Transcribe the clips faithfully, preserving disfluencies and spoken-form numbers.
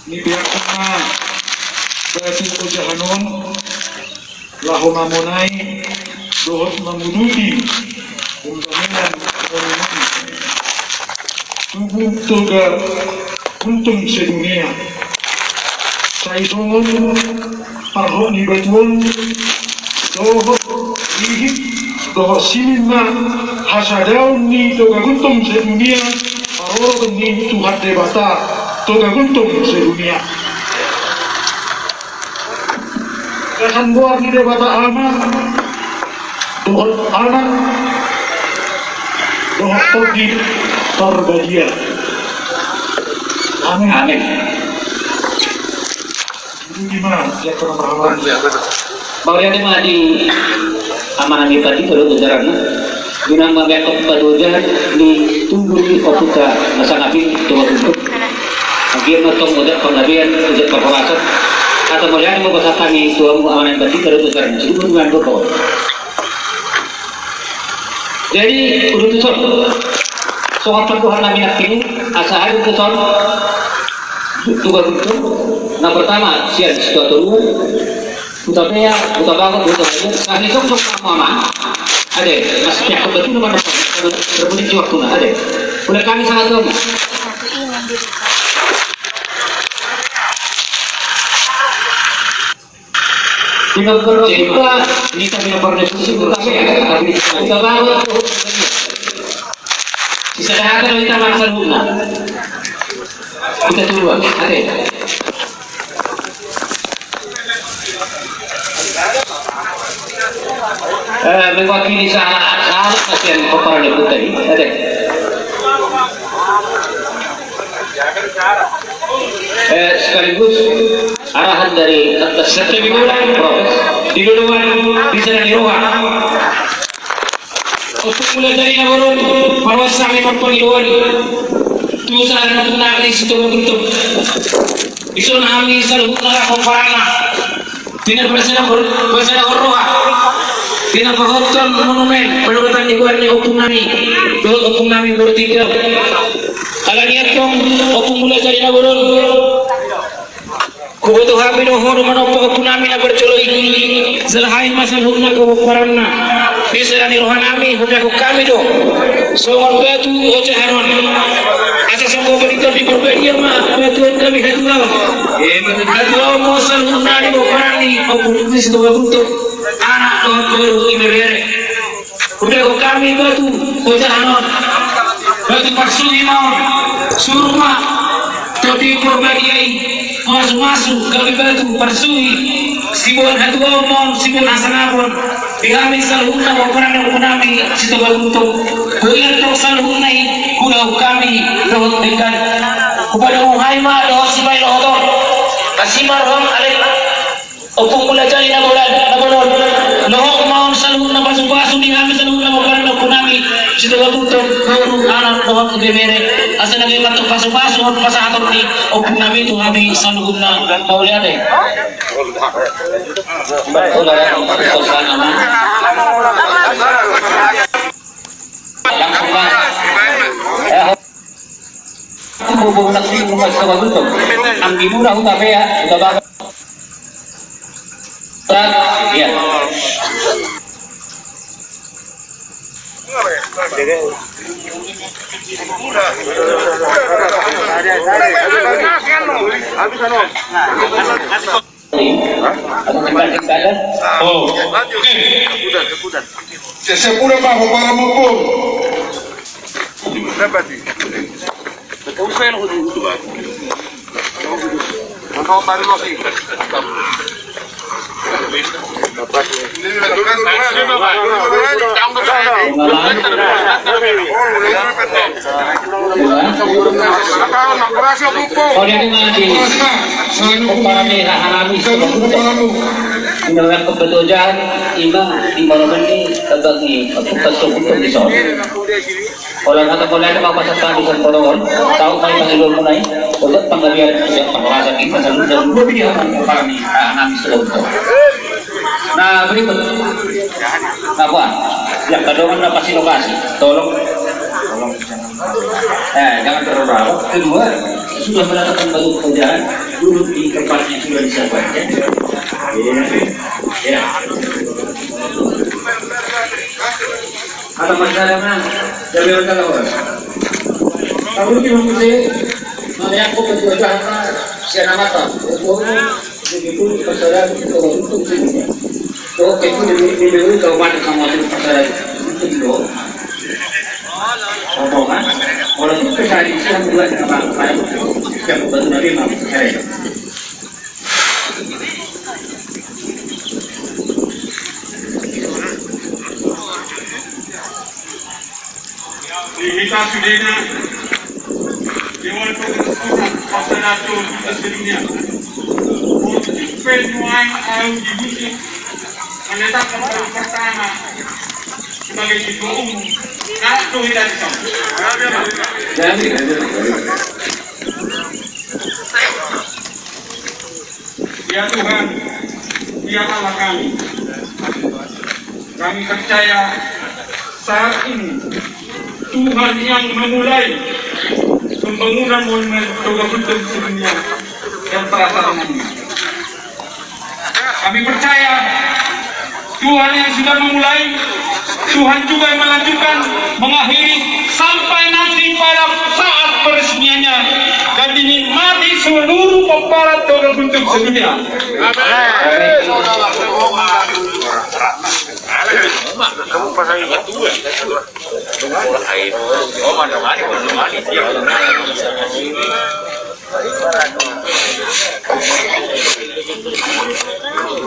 Ni pihak ma batu ojahan on laho mamonai dohot manguduti pembangunan monumen tugu Toga Gultom sedunia. Sai songon parhot ni batu on dohot rihit dohot silin ma hasadaon ni Toga Gultom sedunia, parorot ni Tuhan Debata Toga Gultom sedunia. Kesan goar ni Debata Ama dohot Anak dohot Tondi Parbadia. Amin. Amin. Itu gimana? Ya, kurang paham. Mauliate ma di amanami pandita dohot jajaranna. Di na mangkok padoja di tugu ni ompunta na sangap i Toga Gultom. Anggiat ma tong ojak panggabean, ojak parhorasan. Asa mauliate ma pasahat hami tu hamu amanami pandita dohot jajaranna. Jadi, urutuson. Songon pandohan nami nangkin, asa hadir tuson Toga Gultom. Na pertama, sian situatoruan. Hutabean, Hutabagot, Hutabagot. Sahali jongjong ma hamu, Amang. Ate, masih tiap kebetulan mana, berbunyi jiwa kuna, ate. Udah kami sangat lama. Di nomor dua, ini kami nomor dua, Hutabagot. Bisa datang kita makan rumah. Kita tunggu, ate. Eh, mewakili salah, salah pasien peperan yang putih, ada. Eh, sekaligus arahan dari atas serta bimbingan Profes di loloan bisa dari roha. Ompung Mulajadi Nabolon, paruas hami marpangidoan tu saluhutna di Sitogabuntun. Dison hami saluhutna rap pomparanna. Di na parsada, parsada roha. Di na pahothon monumen, panumatan ni goar ni ompung nami. Dohot ompung nami Bortindal. Alani antong Ompung Mulajadi Nabolon. Huboto hami do ho do manompa ompung nami na parjolo i, jala hami ma saluhutna rap pomparanna. Di sada ni roha nami, hupeakon hami do songon batu ojahan on. Asa songon batu di Parbadia ma batu on gabe hatuaon. Hatuaon ma saluhutna di pomparan ni Ompung Sitogabuntun, anak dohot boru, ibebere. Hupeakon hami batu ojahan on. Batu parsuhi ma on. Suru ma Tondi Parbadia i mamasu-masu gabe batu parsuhi. Siboan hatuaon ma on, siboan hasangapon di hami saluhutna pomparan ni ompung nami Sitogabuntun. Huingot tong saluhutna i, huulahon hami dohot denggan. Hupadomu hami ma dohot sipaelohoton. Asi ma roham ale Ompung Mulajadi Nabolon, Nabolon. Lohot ma on saluhutna pasu-pasu di hami saluhutna pomparan ni ompung nami Sitogabuntun, boru, anak dohot ibebere. Asa na gabe ma tong pasu-pasu on pasahaton ni ompung nami tu hami saluhutna. Mauliate. Langsung, Pak. Eh, Bobo nasi rumah Sitogabuntun. Anggi murah Hutabean, Hutabagot. Iya. Oh. Oke. Siap-siap udah, Pak, Bapak Ramon, Bung. Dapat di. Holan hata holan ma pasahat hami songon on, tahu mai pangidoan muna i, untuk panggabean, untuk panggabean kita selalu dan dua bini anak kami, ah, nami selalu. Nah, berikut. Nah, Pak, yang kedua, na pasti lokasi. Tolong. Tolong. Eh, jangan terlalu rapat. Kedua, Sudah meletakkan batu pekerjaan dulu di tempatnya sudah disiapkan, ya. Ya. Ya. Kata masyarakat, jadi orang tahu. Kamu di rumah sih, mana yang kau ketua jahat, siapa mata? Jadi itu persoalan itu untuk sini. Oke, itu di, di, di, di, kalau mati sama itu persoalan itu dulu. Rombongan, walaupun keseharian sudah buat dengan bangsa, yang buat Nabi Muhammad. Di hita sudena, Dewan Pengurusan Pasaran Togog Gultom sedunia. Untuk penuai au di Gusuk menetapkan tahun pertama sebagai ketua umum. Nah, itu hita di sana. Jadi, jadi, jadi. Ya Tuhan, ya Allah kami, kami percaya saat ini Tuhan yang memulai pembangunan Monumen Toga Gultom sedunia dan prasarana. Kami percaya Tuhan yang sudah memulai, Tuhan juga yang melanjutkan, mengakhiri, sampai nanti pada saat peresmiannya dan dinikmati seluruh pemparan Toga Gultom sedunia. Amin.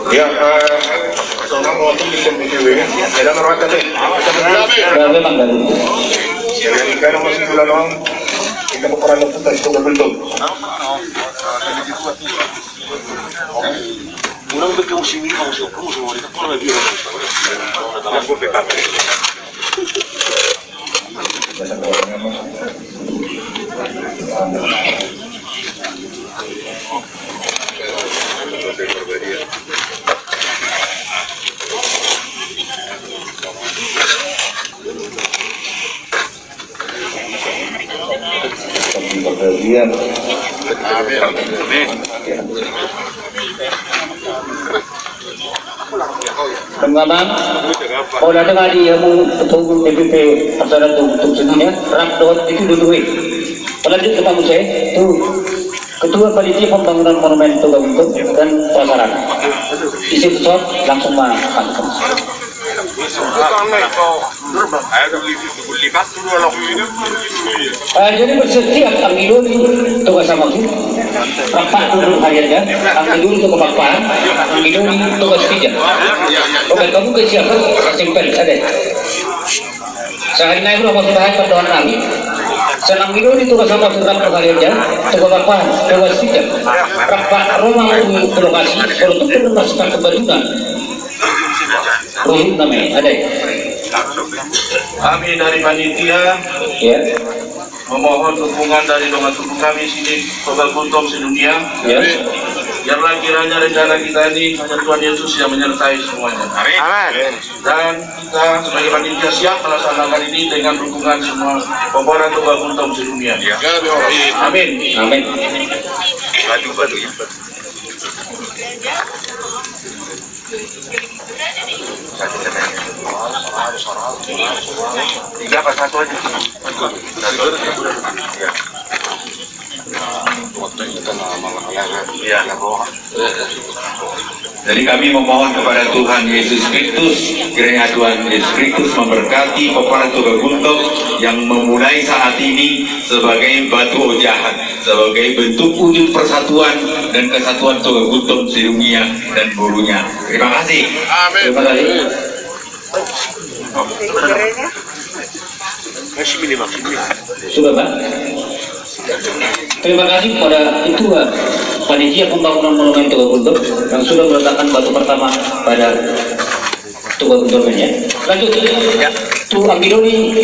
Ya, eh, sama mau tulis yang di T V, ya. Ya, dan orang kata, ya, kalau masih bulan doang, kita kekurangan tugas, tugas belum. Kurang betul sih, ini kalau sudah kamu semua, kita kurang lagi. Amin. Teman-teman, mau datang di hamu ketua umum D P P Pasaran Togog Gultom sedunia, rap dohot itu dua-dua. Lanjut kita musik, tuh. Ketua Panitia Pembangunan Monumen Toga Gultom dan prasarana. Isi pesawat langsung ma-, masuk. Eh, jadi bersedia anggidoli Toga Samosir, rap dohot Toga Harianja, anggidoli Toga Pakpahan, anggidoli Toga Sitinjak. Oke, kamu ke siapa? Simpel, ada. Sahali nai ro ma suda hami pandohan nami. Sai anggidoli Toga Samosir, Toga Harianja, Toga Pakpahan, Toga Sitinjak. Rap ro ma tu lokasi, molo tung pe na masuk ke Bandungan. Ruhut nami, ada. Kami dari panitia, ya, memohon dukungan dari dongan tubu kami Sidik Toga Gultom sedunia. Ya. Biarlah kiranya rencana kita ini hanya Tuhan Yesus yang menyertai semuanya. Amin. Dan kita sebagai panitia siap melaksanakan ini dengan dukungan semua pemuda Toga Gultom sedunia. Ya. Amin. Amin. Batu, batu, ya. Tiga apa satu aja? Satu aja. Ya. Iya. Jadi kami memohon kepada Tuhan Yesus Kristus, kiranya Tuhan Yesus Kristus memberkati pemparan Toga Gultom yang memulai saat ini sebagai batu ojahan, sebagai bentuk wujud persatuan dan kesatuan Toga Gultom sedunia dan burunya. Terima kasih. Amin. Terima kasih. Sudah, Pak? Terima kasih kepada Ketua Panitia Pembangunan Monumen Toga Gultom yang sudah meletakkan batu pertama pada Toga Gultom ini, ya. Lanjut. Ya. Tu anggidoli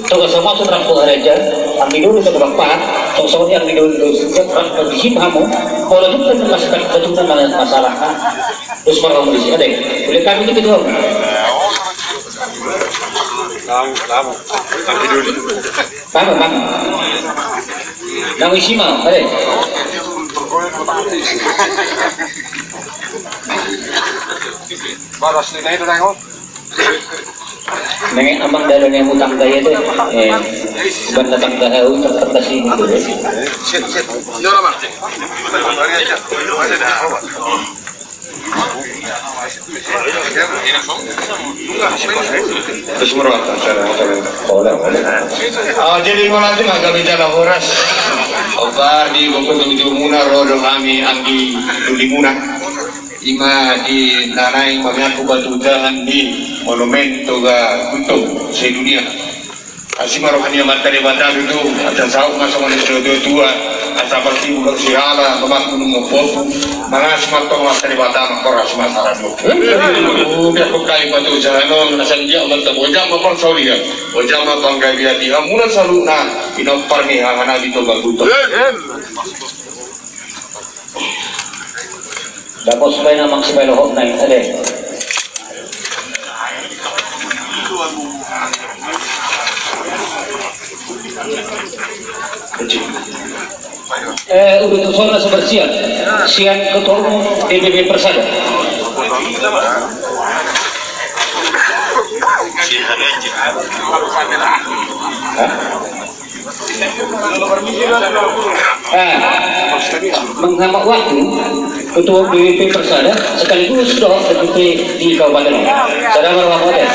Toga Samosir, rap dohot Harianja, anggidoli Toga Pakpahan, Toga Sitinjak, anggidoli Toga Sitinjak, rap dohot di hita hamu, molo tung pe na masuk ke Bandungan, masalah. Terus para komisi, ada. Boleh kami itu ketua. Tamu, tamu. Tamu dulu. Tamu, tamu. Nang isi ma, ale. Nang amang dalan yang utang gaya deh. Eh, bukan datang ke utang terkasih gitu deh. Ah, jadi, mau nanti mah kami jala horas. Opa di buku tujuh muna rodo kami anggi duli muna. Ima di nanai mamiaku batu jahan di monumen Toga Gultom sedunia. Asi ma roha ni Amanta Debata tutu, asa saut ma songon natuatua, asa pasti ulos sirala, mamangku nunga popu, manasi ma tong Amanta Debata, mangkorasi ma sarajo. Udah bukai batu jahan on, asa dia Amanta boja ma parsaulian, boja ma panggabean di hamuna saluhutna, pinompar ni hahana di Toga Gultom. Dapot supaya na maksimal hok nai ade. Eh, udah tu soalnya sebersihan. Sian ketua umum D P P Persada. Hah? Eh, menghemat waktu, Ketua D P P Persada sekaligus dohot D P P di Kabupaten. Sada ma roha, Pak.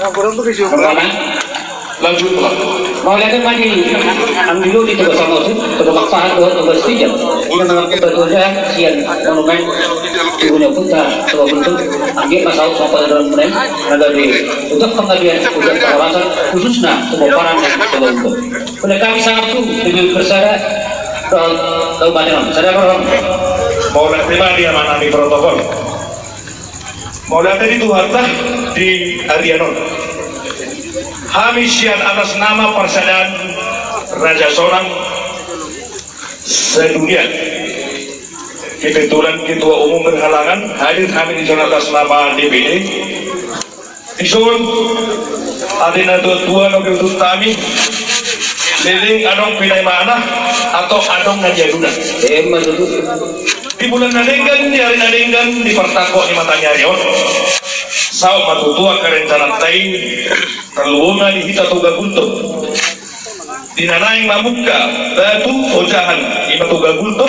Pertama, lanjut, Pak. Mauliate ma di anggi doli Toga Samosir, Toga Pakpahan, Toga Sitijab. Ia mangangkut batu jahan sian monumen Toga Gultom, Toga Gultom. Anggiat ma saut ma panggabean, na gabe ujuk panggabean, ujuk panggabean, khususna tu pomparan ni Toga Gultom. Oleh kami sangat tu, di persada, dohot, dohot badan on. Sada ma roha. Mauliate ma di amanami protokol. Mauliate di Tuhanta di arian on. Hami sian atas nama Parsadaan Raja Sonang sedunia. Kebetulan ketua umum berhalangan, hadir hami di son atas nama D P D. Dison, ate natuatua na gabe utusan hami, leleng adong pinaimana, atau adong na nialuhon. Emma tutu. Di bulan na denggan, di ari na denggan, di partangko ni mataniari on, saut ma tutu angka rencananta i, tarlumobi ma di hita Toga Gultom. Di na naeng mamungka batu ojahan i ma Toga Gultom,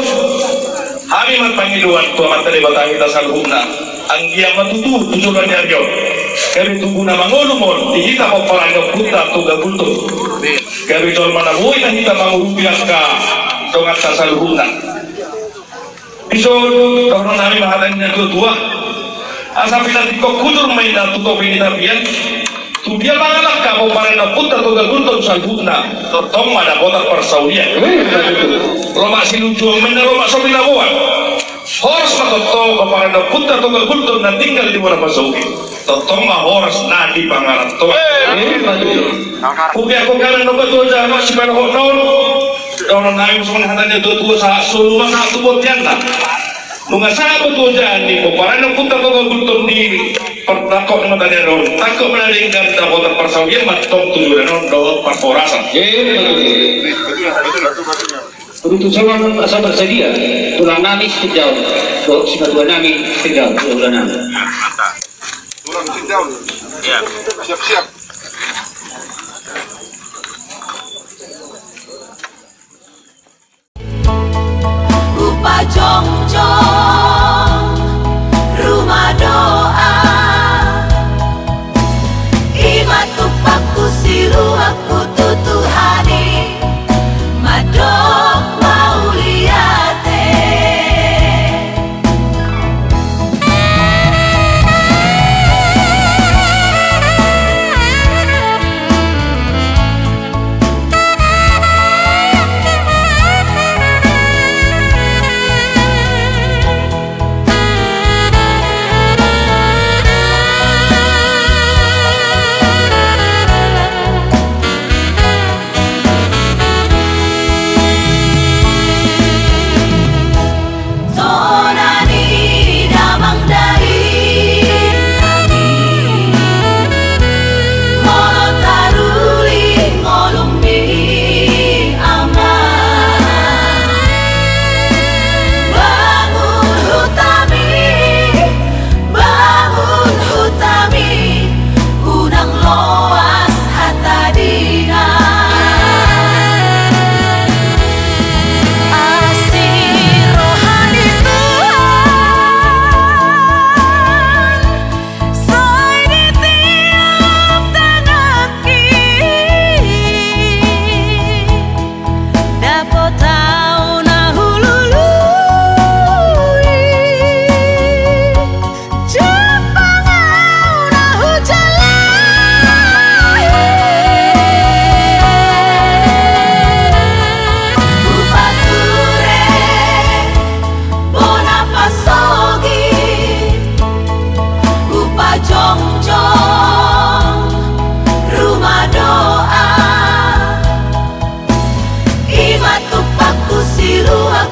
hami marpangidoan tu Amanta Debata hita saluhutna, anggiat ma tutu tu joloan ni ari on gabe tubu na mangolu ma on di hita pomparan ni ompunta Toga Gultom. Gabe jolma na boi ma hita mangurupi angka donganta saluhutna. Dison, dohonon nami ma hata ni natuatua. Asa pinantikhon hujur ma inna tu topi ni tapian. Tu dia mangalangka pomparan ni ompunta Toga Gultom saluhutna, tongtong ma dapotan parsaulian. Lomak silujuon ma inna lomak so binaboan. Horas ma tongtong pomparan ni ompunta Toga Gultom na tinggal di bona pasaulian. Tongtong ma horas na di pangarantoan. Hupeakkon hami nang batu ojahan on sipadohot na on. Dohonon nami songon hata ni natuatua, sahat solu ma sahat tu bonteanna. Nunga sahat batu ojahan ni pomparan ni ompunta Toga Gultom di partangko ni mataniari on, tangko ma na denggan, dapotan parsaulian ma tong tu joloan on dohot parhorasan. Urutuson asa bersedia tulang nami Sitinjau dohot simatua nami Sitinjau, tulang nami. Tulang Sitinjau. Iya. Siap-siap. Hupajongjong rumah doa, i ma tumpakku, siluapku tu Tuhan i, mandok mauliate. Kota na hulului, Jepang au na hujalahi. Hupature bona pasogit, hupajongjong ruma doa. I ma tumpakku siluhak